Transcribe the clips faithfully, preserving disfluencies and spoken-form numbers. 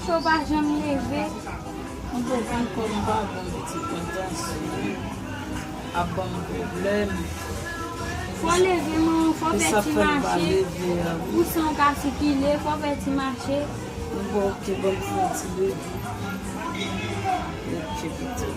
Cho pa janm leve. Mwen konprann kò m pa bon, pitit mwen, tansyon ap ban m pwoblèm. Fò leve, manman, fò fè ti mache. Pou san w ka sikile, fò fè ti mache. Bon, ok, ban m fè yon ti leve. Ok, pitit.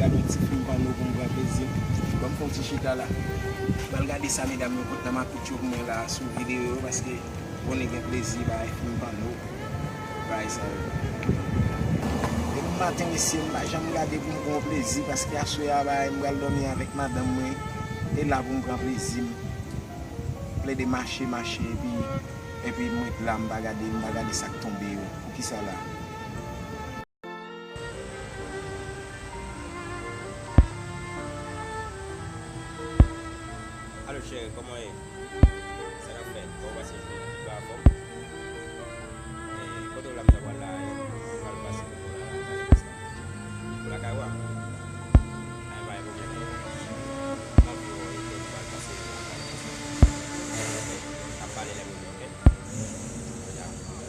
Gade yon ti fim pòno pou m pran plezi m. Ban m fè yon ti chita la. M pral gade sa medam yo pot nan makout yo pou mwen la sou videyo yo, paske konnen gen plezi bay fim pòno. Bagay sa yo. Depi maten, mesye, m pa janm gade pou m pran plezi, paske aswè a, bagay, m pral dòmi avèk madanm mwen. E la pou m pran plezi m. Plede mache, mache, epi, epi m ret la, m pa gade, m pa gade sa k tonbe yo. Poukisa la? Alo, cheri, kòman w ye? Sa k ap fèt? Kòman w pase jounen an? Ou anfòm? E, kote w la, m ta pral la, e, m pral pase kote w la, la, m pral pase la. Ou lakay ou a? A, pa gen pwoblèm, e, m anvi wè w, e, m pral pase la, m pral pase la. N ap pale lè m rive, oke? Ya, m pral.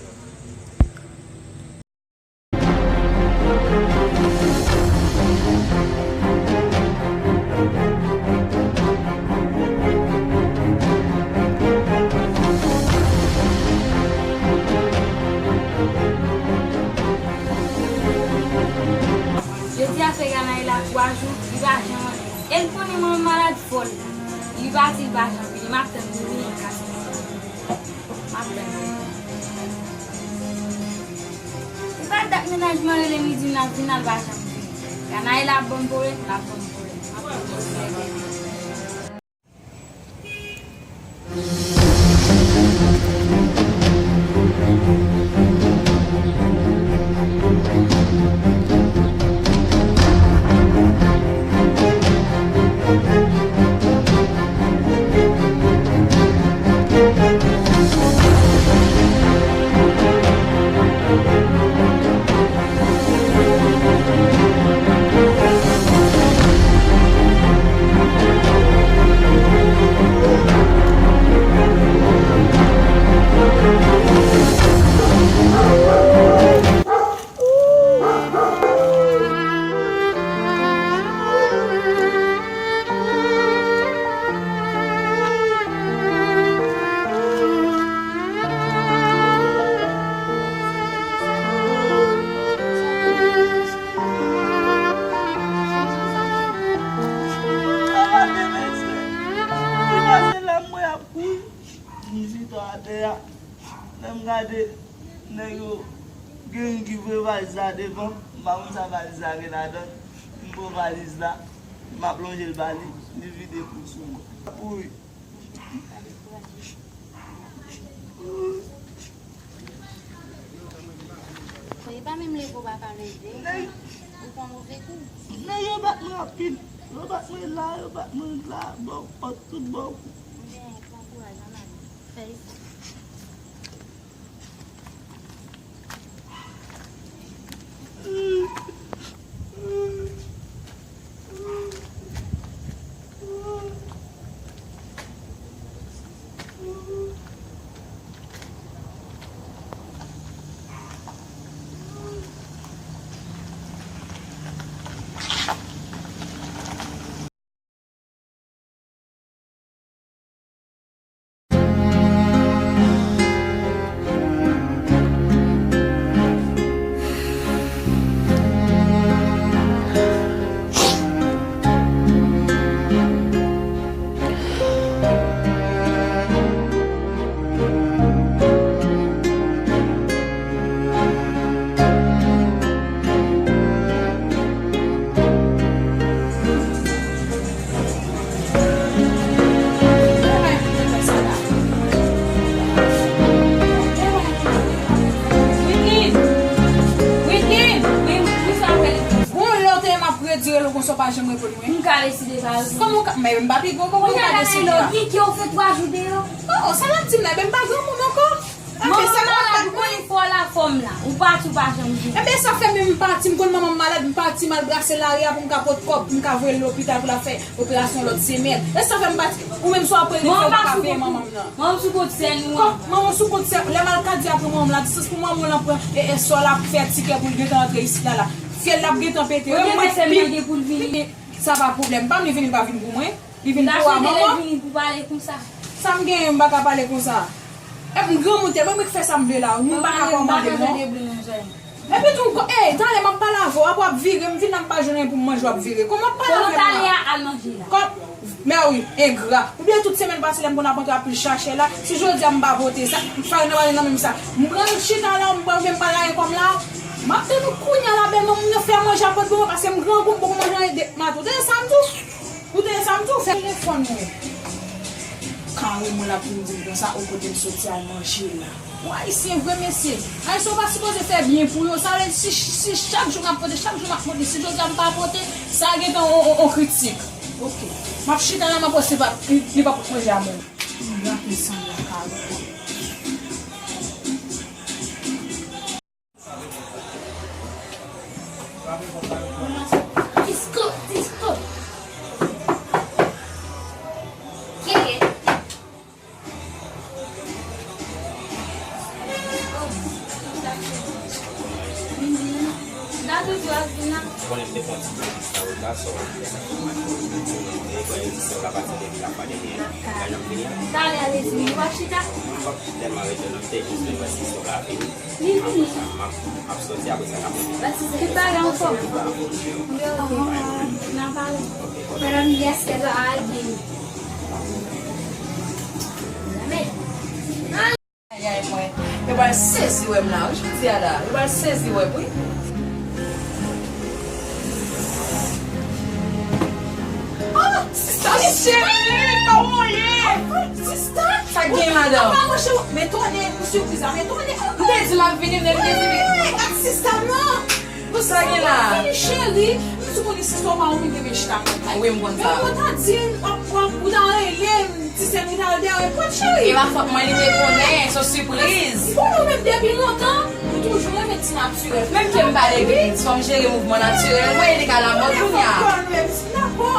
Jodi a fè Ganaël la twa jou, li pa janm antre. E l konnen mwen malad fò l. Li pati, li pa janm vini. M ap tann li vini nan kay. M ap tann li. Ou pa dat mennaj mwen rele m, li di m l ap vin, l pa janm vini. Ganaël ap ban m pwoblèm, l ap ban m pwoblèm. M ap tann li vini. Li pase la, mwen ap kouri. M chita atè a. Lè m gade, nèg yo gen youn ki voye valiz la devan. M pa konn sa valiz la gen ladan l. M pran valiz la, m ap lonje l ba li, li vide kou l sou mwen. Wi. Bon, e pa menm leve w pa ka leve. Ou pran move kou. Nèg yo bat mwen anpil. Yo bat mwen la, yo bat mwen la, bò pòt, tout bò. Ebyen, pran kouraj, ann ale. Fè efò. Gon lè w te ye m ap redi rele w konsa w pa janm reponn mwen. M ka deside pa reponn. Kòman w ka, men m pa pi gwo ke w, ou ka deside la. Kiki, ou fè twa jou deyò. Oh, sa l ap di m la, ebyen m pa granmoun ankò. Manman malad, ou konnen fò l anfòm la. Ou pati, ou pa janm vini. Ebyen sa fè menm m pati, m konn manman m malad, m pati m al brase lari a pou m ka pot kòb, pou m ka voye l lopital pou l ap fè operasyon lòt semèn. E sa fè m pati. Ou menm si w ap rele, ou pa ka veye manman m nan. Manman m sou kont sè nou an. Kòm manman sou kont sè, lè malkadi a pran manman m la, distans pou manman w lan pran, e, e sè w la ap fè tikè pou l gentan antre isit la la. Fyèl l ap gentan pete. Ou gen fè sè m nan gen pou l vini. Sa pa pwoblèm. Pa m li vini, l pa vin pou mwen. Li vin pou manman. Vini pou pale konsa. Sa m genyen, m pa ka pale konsa. E m granmoun tèlman, mwen k fè sa m vle la wi. Moun pa ka kòmande m non. Epi tou, ko- ey, talè m ap pale avè w, apre w ap vire, m vin la m pa jwenn anyen pou m manje, w ap vire. Kòman w ap pale avè m la? Talè a al manje la. Kòm, mèwi, engra. Oubyen tout semèn pase lè m konn ap antre ap chache la, si jodi a m pa pote sa, farine pa nan menm sa. M pran chita la, m pran, oubyen m pa lage kòm la. M ap tann ou kounye a la, bèl manman m nan fè manje ap pote pou mwen, paske m grangou, m poko manje anyen de maten. Ou tande sa m di w? Ou tande sa m di w? Fè telefòn mwen. Kare mwen la pou m di m konsa, o kote m soti al manje la. Ou ayisyen vre mesye. Ayisyen ou pa sipoze fè byen pou yo. Sa vle di si, si chak jou m ap pote, chak jou m ap pote, si jodi a m pa pote, sa gentan on, on, on kritik. Ok. M ap chita la, m ap wè si li pa, li, li pa pot manje a mwen. M gate san lakay ou. Disko, disko. Keye. Ou konnen m te fè yon ti bèl listawot la, so, e, ban yo di se w la pati depi la fwa dènye. Lè n ap vini an. Talè a li di m, ou pa chita? M p ap tèlman rete non, m te jis vin wè si se w la vini. Li vini. Apre sa, m ap, m ap soti, apre sa, n ap revini. Tout bagay anfòm? Wi, ok. N a pale. Madanm, yes, kèt la a di. Ayayay mwen. Yo pral sezi wè m la wi, jodi a la. Yo pral sezi wè m wi. Oh, sista cheri, kòman w ye? Sista, sa gen, madanm? Apa, monchè, men tonnè, pou sipriz la, men tonnè. M te di m ap vini, men m te di, men gad sista non. Sa gen la? Vini, cheri. M di, ou konn sista w pa oblije vin chita nan kay. Wi, m konn sa. Yo ta di, w ap, w ap, ou ta rele m. Ti sè m ki t al dèyè pòt, cheri. E pa fòt mwen, li te konnen, se yon sipriz. Ou konnen ou menm depi lontan, ou toujou renmen ti natirèl. Menm ke m pa legliz, fò m jere mouvman natirèl mwen, li ka lamòd kounye a. Dakò.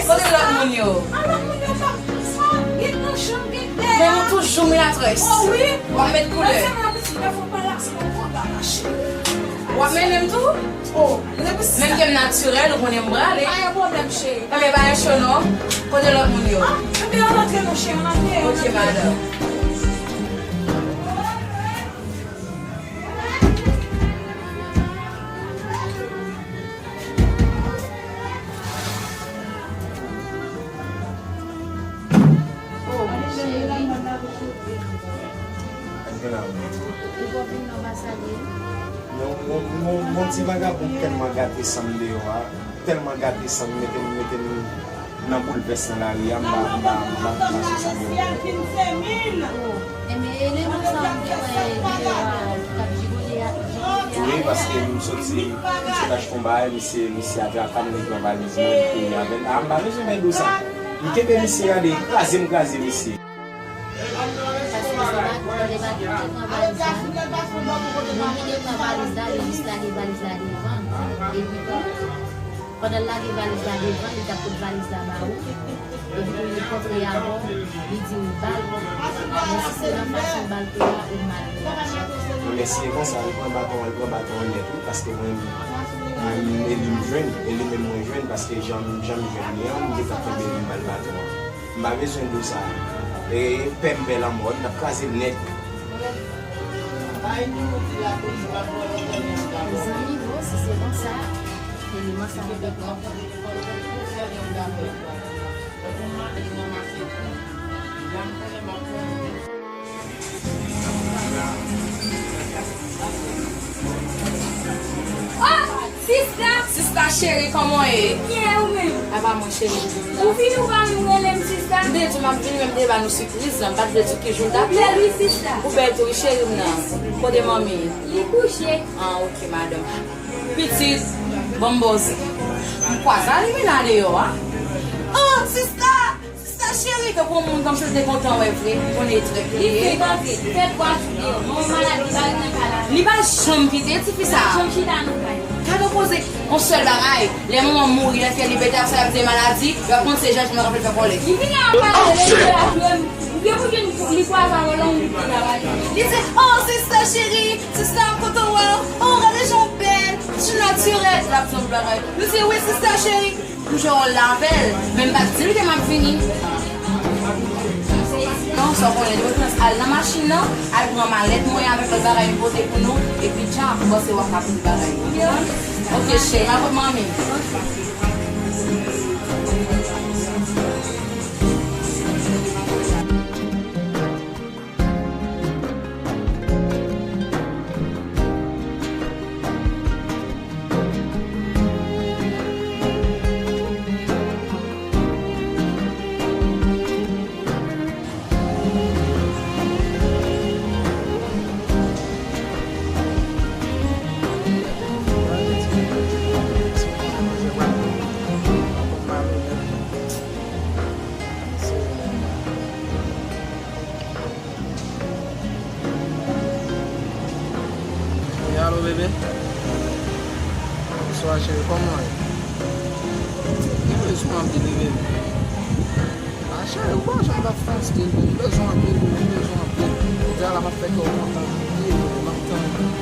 Kote lòt moun yo? A lòt moun yo pa sa, gen nan chanm, gen dèyè. Men nou toujou milatrès. Oh wi. W ap met koulè. Lè sèlman pitit, lè fò pa la, se yon konba, ma cheri. W ap mennen m tou? Oh, menm ke m natirèl, ou konnen m prale. Pa gen pwoblèm, cheri. Enben, pa gen cho non. Kote lòt moun yo? Ah, enben, ann antre non, cheri, ann antre. Ok, madanm. Oh, cheri. Ou poko vin nan anbasad li? Non, non, non, non, ti vagabon tèlman gate san m deyò a, tèlman gate san m, mete m, mete m nan boulvès nan lari a, m pa, m pa, m pa, m pa sou sa deyò. Enben, eleman sa a m te wè deyò a k ap jigole a, jigole a. Wi, paske m soti, m sot achte yon bagay, misye, misye atrap m, li pran valiz mwen, li kouri avè l. A, m pa bezwen bay do sa. M kenbe misye, gade, kraze m kraze misye. Paske se pa, se pa ki te pran valiz la. Moun ki te pran valiz la, li jis lage valiz la devan. Epi tou, pandan l lage valiz la devan, li t ap pot valiz la ba ou. Epi tou, li kontre avè w, li di w ba l. Men si se nan fason ba l te la, ou mal reyaji. Non, men si e konsa, li pran baton an, li pran baton an nèt, wi, paske mwen, mwen, e li m jwenn, e li menm mwen jwenn, paske jan, jan m jwenn li an, m gentan kenbe li, m ba l baton an. M pa bezwen di w sa. E pè m pè lanmò, l ap kraze m nèt. Zanmi, bon, si se konsa, eleman sa yo te pran. Oh, sista! Sista cheri, kòman w ye? Byen, ou menm? Apa mwen cheri, ou menm la? Ou vini, ou pa menm rele m sista? M te di w m ap vini, men m te ba nou sipriz la, m pa t vle di w ki jou l t ap ye. Ou bèl wi, sista. Ou bèl tou wi, cheri m nan. Kote manmi? Li kouche. Ah, ok, madanm. Pitit, bon, m ba w sa. M kwaze Alimena deyò a. Oh, sista! Sista Cheri, tankou yon moun kòmsi l te kontan wè vre, konnen e trèt li ye. Li frekante, fè bwa tou deyò. Manman malad, li pa ret nan kay la. Li pa janm kite tifi sa a. Janm chita nan kay. Gade yon koze, yon sèl bagay. Lè manman m mouri, lè l fè li bete ap sa, y ap di maladi, y ap konn se Jacques Mwen k ap fè kòlèt. Li vini ap pale de li la, jwe m. Gen pou jwenn li kwaze avè w, lè w li travay. Li di, "Oh, sista cheri, sista, m kontan wè w. Oh, gade jan w bèl. Ti natirèl." L ap di yon bagay. Li di, "Wi, sista cheri." M jwe wòl la avè l, men m pa t di l ke m ap vini. Non, sa w konnen, li pote al nan machin nan, al pran malèt mwen avèk lòt bagay m pote pou nou, epi dja, m panse w ap ka pote bagay yo. Ok, cheri, m ap manmi. Wi, alo, bebe. Bonswa, cheri. Kòman w ye? Li bezwen w anpil, wi, bebe. A, cheri, ou pa janm t ap fè anstèl, bebe. Li bezwen w anpil, bebe. Li bezwen w anpil. Jodi a la, m ap fè kè w kontan. Wi, bebe, m ap tann ou.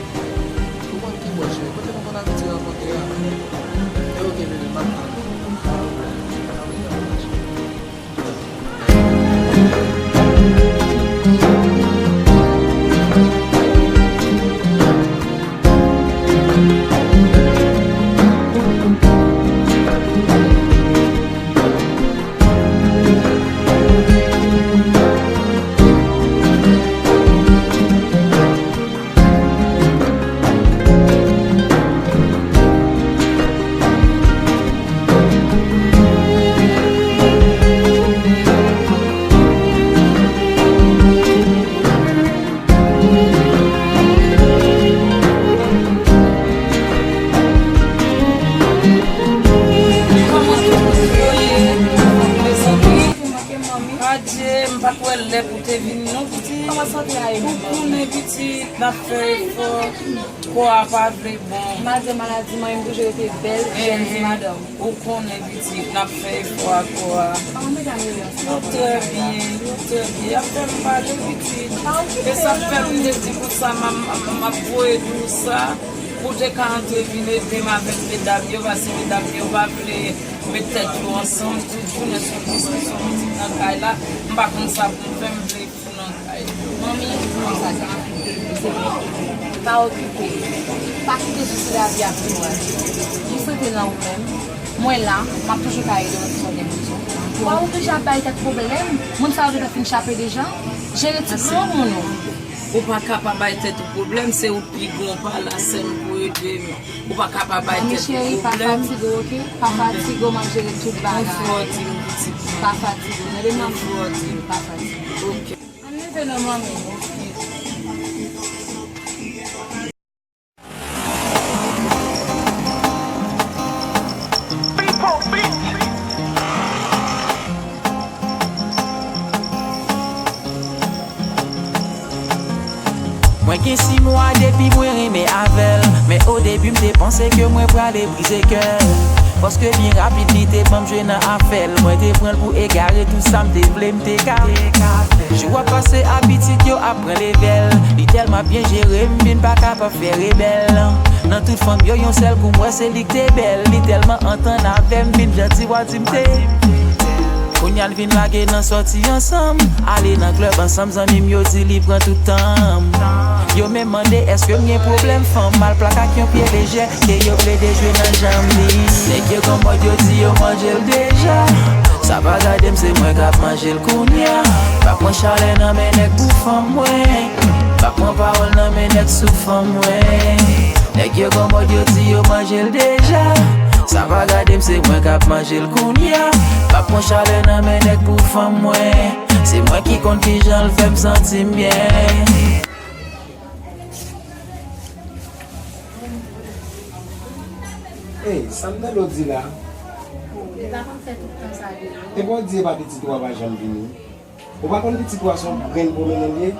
Ou konn ki bò, cheri? Kote nou konn abitye rankontre a? E, ok, bebe, m ap tann ou. Adye, m pa t wè lè pou te vin non, pitit. Kòman sante a ye menm? Ou konnen, pitit, n ap fè efò. Kò a pa vle bon. Malgre maladi, manmi m toujou rete bèl, jèn ti madanm. Ou konnen, pitit, n ap fè efò ak kò a. Kòman medam yo ye ansanm? Yo trè byen, yo trè byen. Y ap fè m pale, pitit. E sa k fè m te di konsa, m ap, m ap, m ap voye di w sa, pou w te ka antre vin ede m avèk medam yo, paske medam yo pa vle met tèt yo ansanm, tout jounen se yon diskisyon pitit nan kay la, m pa konn sa pou m fè, m vle fou nan kay. Manmi, konsa sa, se bon. Pa okipe l. Pa kite sou se lavi ap vin wè. Li sante nan ou menm. Mwen la, m ap toujou ka ede w si w gen bezwen. Pa oblije ap bay tèt pwoblèm. Moun sa yo gentan fin chape deja. Jere ti granmoun ou. Ou pa ka pa bay tèt ou pwoblèm, se ou pi gran, pa la sèl pou ede m. Ou pa ka pa bay tèt ou pwoblèm. Manmi cheri, pa fatige w, oke? Pa fatige w, m ap jere tout bagay. Ou fò di m, pitit mwen. Pa fatige w, tande m, manmi. Ou fò di m. Pa fatige w. Oke. Ann leve non, manmi. Mwen gen sis mwa depi mwen renmen avè l, men o debi m te panse ke mwen prale brize kè l. Paske byen rapid li te ban m jwe nan afè l, mwen te pran l pou egare, tout sa m te vle m te ka. Jou ap pase, abitid yo ap pran levèl, li tèlman byen jere m vin pa kapab fè rebèl. Nan tout fanm yo, yon sèl kou m wè se li k te bèl, li tèlman antann avè m, vin janti, w a di m te. Kounye a l vin lage nan sòti ansanm, ale nan klèb ansanm, zanmi m yo di li pran tout tan m. Yo menm mande èske m gen pwoblèm fanm, m al plak ak yon pye lejè, ke yo plede jwe nan janm li. Nèg yo gon mòd yo di yo manje l deja, sa pa gade m, se mwen k ap manje l kounye a. Pa pran chalè nan men nèg pou fanm mwen, pa pran pawòl nan men nèg sou fanm mwen. Nèg yo gon mòd yo di yo manje l deja. Sa pa gade m, se mwen k ap manje l kounye a. Pa pran chalè nan men nèg pou fanm mwen. Se mwen ki konn kijan l fè m santi m byen. Ey, sa m tande w di la? Li pa konn fè tout tan sa deyò. Epi w di e pa pitit ou a pa janm vini. Ou pa konn pitit ou a se yon grenn pwomennen li ye?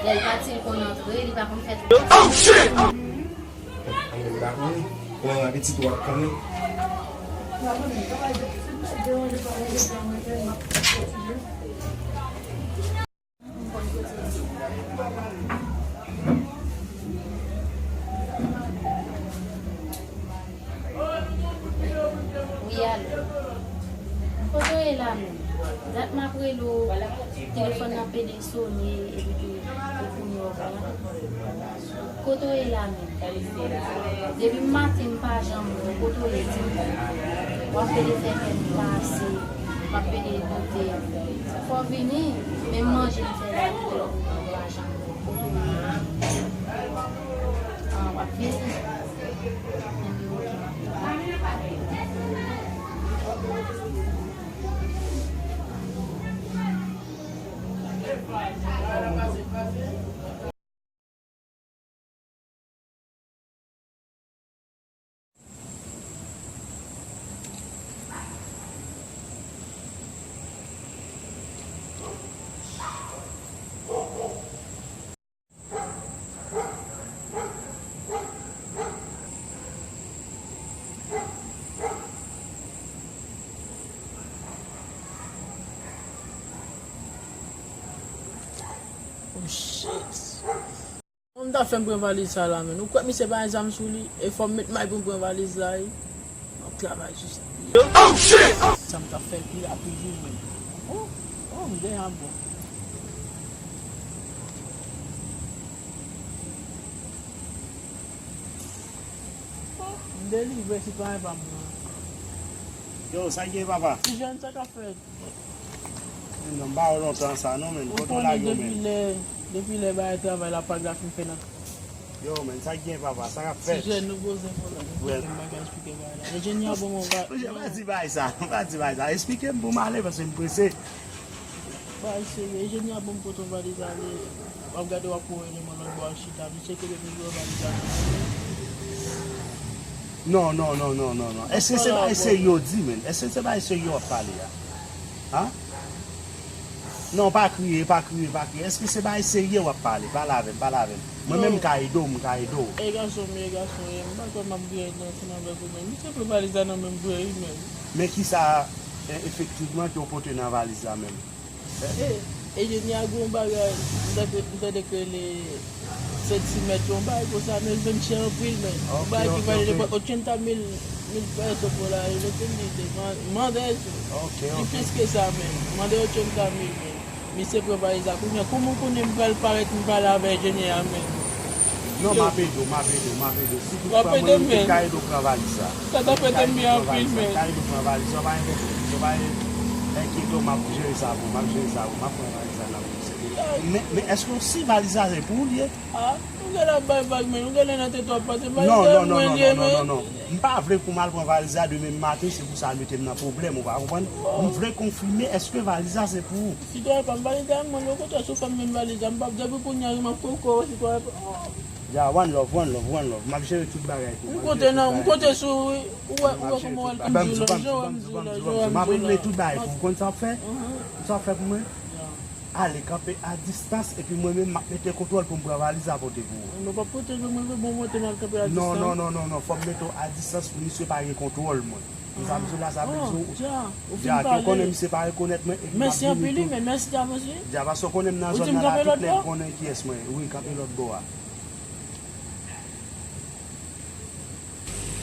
Lè l pati, l konn antre, li pa konn fè tout tan sa deyò. Anben, m pa konnen. Mwen, mwen, pitit ou ap konnen. Wi, alo. Kote w ye la menm? Dat m ap rele w, telefòn nan pede sone, epi tou, e kounye a w pa la. Kote w ye la menm? Depi maten m pa janm wè w, kote w ye di m? W ap pede fè kè m pase, w ap pede doute. Fò w vini, menm manje m fè la tou, m pa janm wè w. Kote w ye? Ah, w ap vini? Enben, oke, m ap tann. Oh, shit. Kòman m ta fè m pran valiz sa la, menn? Ou kwè misye pa gen zam sou li? E fò m met may pou m pran valiz la, wi. M ap travay sou sa. Oh, shit! Sa m ta fè l pi rapid, wi, menn. Oh, oh, m deja bon. Oh, m delivre sitwayen pa m nan. Yo, sa k gen, papa? Ti jèn, sa k ap fèt? Men non, m pa wè w lontan sa non, men. Ou kote w konnen lage w, depi men? Lè, depi lè bagay travay la pa ka fin fè nan. Yo, men, sa k gen, papa? Sa k ap fèt? Ti jèn, nou poze pwoblèm. Wè. M pa ka eksplike bagay la. Enjenyè a ban m yon va- Monchè, pa di bagay sa. Pa di bagay sa. Eksplike m pou m ale, paske m prese. Bagay serye. Enjenyè a ban m pote yon valiz ale. W ap gade, w ap wè eleman lòt bò a chita. Misye kenbe pou l wè valiz la. Non, non, non, non, non, non. Èske se bagay serye w di, menn? Èske se bagay serye w ap pale a? An? Non, pa kriye, pa kriye, pa kriye. Èske se bagay serye w ap pale? Pale avè m, pale avè m. Mwen menm, m ka ede w, m ka ede w. E gason m ye, e gason w ye. M pa kwè m ap gen ansanm avèk ou menm. Misye pran valiz la nan men m vre, wi, menm. Men kisa, e, efektivman, ke w pote nan valiz la menm? E, e, enjenyè a gen yon bagay, m tande, m tande ke li santimèt yon bagay konsa, men l vin chè anpil, men. Yon bagay ki valè nenpòt ochenta mil, mil peso pou la, e mete m lide, man-, mande tou. Li plis ke sa, men. Mande ochenta mil, men. Misye pran valiz la. Kounye a, kòman w konnen m pral parèt, m pale avè enjenyè a, men? Non, m ap ede w, m ap ede w, m ap ede w. Si toutfwa mwen menm, m ka ede w pran valiz la. Sa t ap ede m byen anpil, men. M ka ede w pran valiz la, pa gen pwoblèm. Yo pa enkyete w, m ap jere sa pou ou, m ap jere sa pou ou, m ap pran valiz la nan men misye. Men, men èske w si valiz la se pou ou l ye? Ah, ou genlè ap bay vag, men. Ou genlè nan tèt w ap panse valiz la pou mwen l ye, men. Non, non, non, non, non, non. M pa vle pou m al pran valiz la demen maten, se pou sa l mete m nan pwoblèm, ou pa konprann? M vle konfime, èske valiz la se pou ou? Sitwayen pa m, valiz la, m mande w kote w sou fè m jwenn valiz la, m p ap depi kounye a, m ap koko, sitwayen pa m. Ya, one love, one love, one love. M ap jere tout bagay pou ou. M konte nan, m konte sou ou, wi. Ou wè, ou wè kòman w al konn di w la, jan w wè m di w la, jan w wè m di w la. M ap regle tout bagay pou ou. Konn sa w ap fè? Sa w ap fè pou mwen? Ale kanpe a distans, epi mwen menm, m ap mete kontwòl pou m pran valiz la pote pou ou. Mwen p ap pote l pou mwen, bon, monte m al kanpe a distans. Non, non, non, non, non, fò m mete w a distans pou misye pa gen kontwòl mwen. Ou sa m di w la, sa vle di w, dja, ke w konnen misye pa rekonèt mwen, epi m ap vini tou. Mèsi anpil, wi, men mèsi davans, wi. Dja, paske w konnen m nan zòn nan la, tout nèg konnen kiyès mwen ye. Wi, kanpe lòt bò a.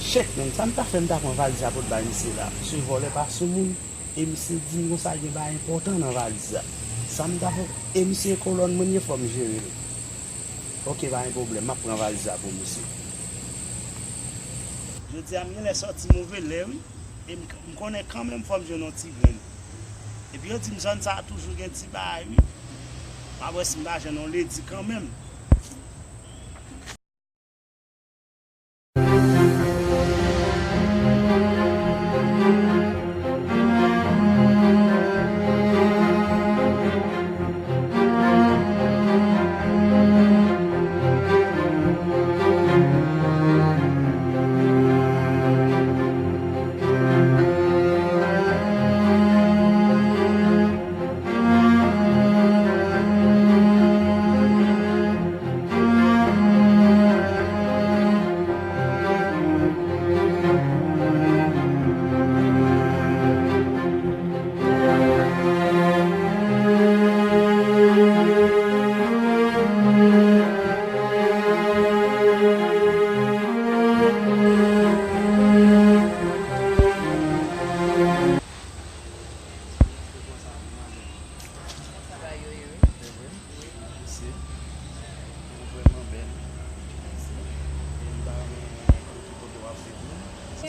Shit, menn, sa m ta fè, m ta pran valiz la pou t bay misye la. Misye vòlè pa sou moun, e misye di m konsa gen bagay enpòtan nan valiz la. Sa m ta fè, e misye e kolòn mwen ye, fò m jere l. Oke, pa gen pwoblèm, m ap pran valiz la pou misye. Jodi a, m genlè sòti move lè, wi. E m, m konnen kanmenm fò m jwenn yon ti grenn. Epi yo di m zòn sa a toujou gen ti bagay, wi. M ap wè si m pa jwenn yon ledi kanmenm.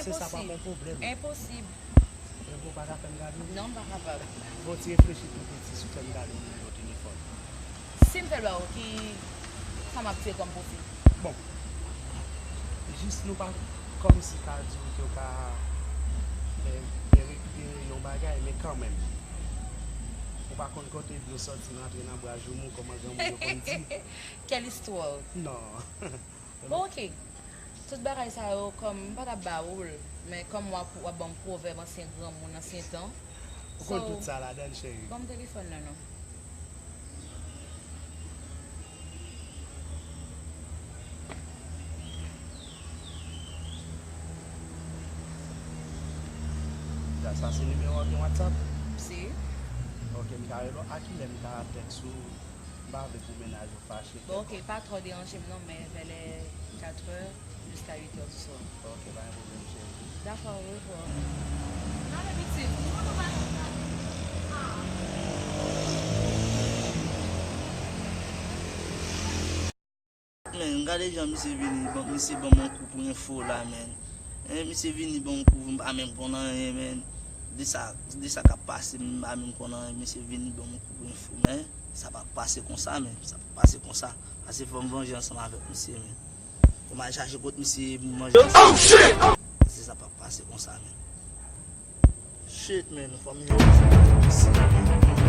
Se sa pa yon pwoblèm. Enposib. Men bon, pa ka fè m gade w. Non, m pa kapab. Bon, ti reflechi tou piti si w fè m gade w nan telefòn. Si m fè l ba ou, ki sa m ap tire kòm pwofi? Bon, jis nou pa kòmsi ka di w ke w ka e, e rekipere yon bagay, men kanmenm. Ou pa konn kote dlo sòti nan antre nan bra joumou, kòman granmoun yo konn di. Quelle histoire? Non. Bon, ok. Tout bagay sa yo, kòm m pa t ap ba ou l, men kòm w ap, w ap ban m pwovèb ansyen granmoun, ansyen tan. Ou konn tout sa ladan l, cheri. Ban m telefòn nan non. Sa se nimewo a gen WhatsApp? Si. Ok, m ka rele w. A kilè m ka tèks ou? M pa vle pou mennaj ou fache. Bon, ok, pa twò deranje m non, men vè lè katrè jiska uitè di swa. Ok, pa gen pwoblèm, cheri. Dakò, orevwa. Men, gade jan misye vini, bon, misye ban m yon kou pou enfo la, men. Eh, misye vini ban m kou, m pa menm konn anyen, men. De sa, de sa k ap pase, m pa menm konn anyen, misye vini ban m yon kou pou enfo, men. Sa p ap pase konsa, men. Sa p ap pase konsa. Ase fò m vanje ansanm avèk misye, men. Fò m al chache kot misye pou m manje. Oh, shit! Ase sa p ap pase konsa, men. Shit, men, fò m jere sa.